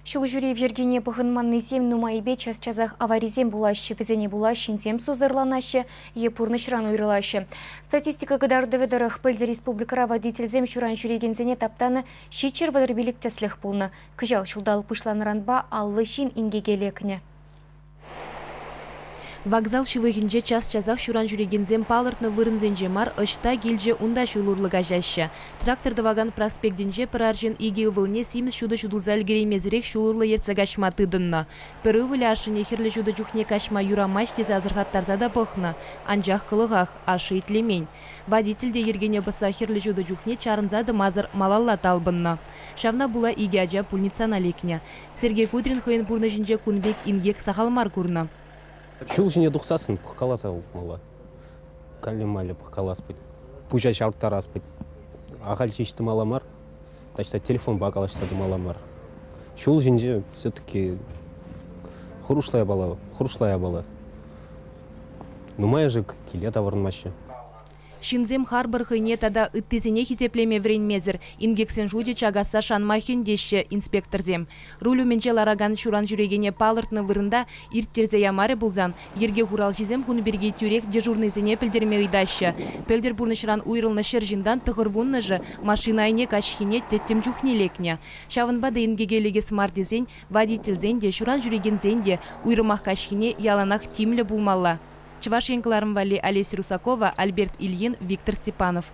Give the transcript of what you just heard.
Ҫул ҫӳрев йӗркине пӑхӑнманнисем нумаййипе час-часах аварисем пулаҫҫӗ, вӗсене пула ҫынсем сусӑрланаҫҫӗ е пурнӑҫран уйрӑлаҫҫӗ. Статистика кӑтартӑвӗ тӑрӑх, пӗлтӗр республикӑра водительсем ҫуран ҫӳрекенсене таптанӑ 735 тӗслӗх пулнӑ. Кӑҫал ҫулталӑк пуҫланнӑранпа 50 ҫын инкеке лекнӗ. Вокзал ҫывӑхӗнче час-часах ҫуран ҫӳрекенсем палӑртнӑ вырӑнсенче мар, ӑҫта килчӗ унта ҫул урлӑ каҫаҫҫӗ. Трактор тӑвакан проспектӗнче пӗр арҫын икӗ ывӑлне симӗс ҫутӑ ҫутӑлса ӗлкӗреймесӗрех ҫул урлӑ ертсе каҫма тытӑннӑ. Пӗр ывӑлӗ ашшӗне хӗрлӗ ҫутӑ чухне каҫма юрамасть тесе асӑрхаттарса та пӑхнӑ, анчах кӑлӑхах, ашшӗ итлемен. Водитель те йӗркене пӑсса хӗрлӗ ҫутӑ чухне чарӑнса тӑмасӑр малалла талпӑннӑ. Ҫавна пула икӗ ача пульницана лекнӗ. Сергей Кудрин хӑйӗн пурнӑҫӗнче кун пек инкек сахал мар курнӑ. Ҫул ҫине тухсассӑн пӑхкаласа утмалла. Каллӗ-маллӗ пӑхкалас пуль. Пуҫа ҫавӑрттарас пуль. Ахаль ҫеҫ тӑмалла мар, таҫта телефонпа калаҫса тӑмалла мар. Ҫул ҫинче все-таки хӑрушла япала, хӑрушла япала. Нумайӑшӗ киле таврӑнмаҫҫӗ. Ҫынсем харпӑр хӑйне тата ыттисене хисеплеме вӗренмесӗр инкексен шучӗ чакасса шанма хӗн теҫҫӗ инспекторсем. Руль умӗнче ларакан ҫуран ҫӳрекене палӑртнӑ вырӑнта ирттерсе ямарӗ пулсан йӗрке хуралҫисем кун пирки тӳрех дежурнӑйсене пӗлтерме ыйтаҫҫӗ. Пӗлтӗр пурнӑҫран уйрӑлнӑ 100 ҫынтан 90-шӗ машина айне каҫхине тӗттӗм чухне лекнӗ. Ҫавӑнпа та инкеке лекес мар тесен водительсен те, ҫуран ҫӳрекенсен те уйрӑмах каҫхине яланах тимлӗ пулмалла. Чӑваш Ен кӑларӑм валли Олеся Русакова, Альберт Ильин, Виктор Степанов.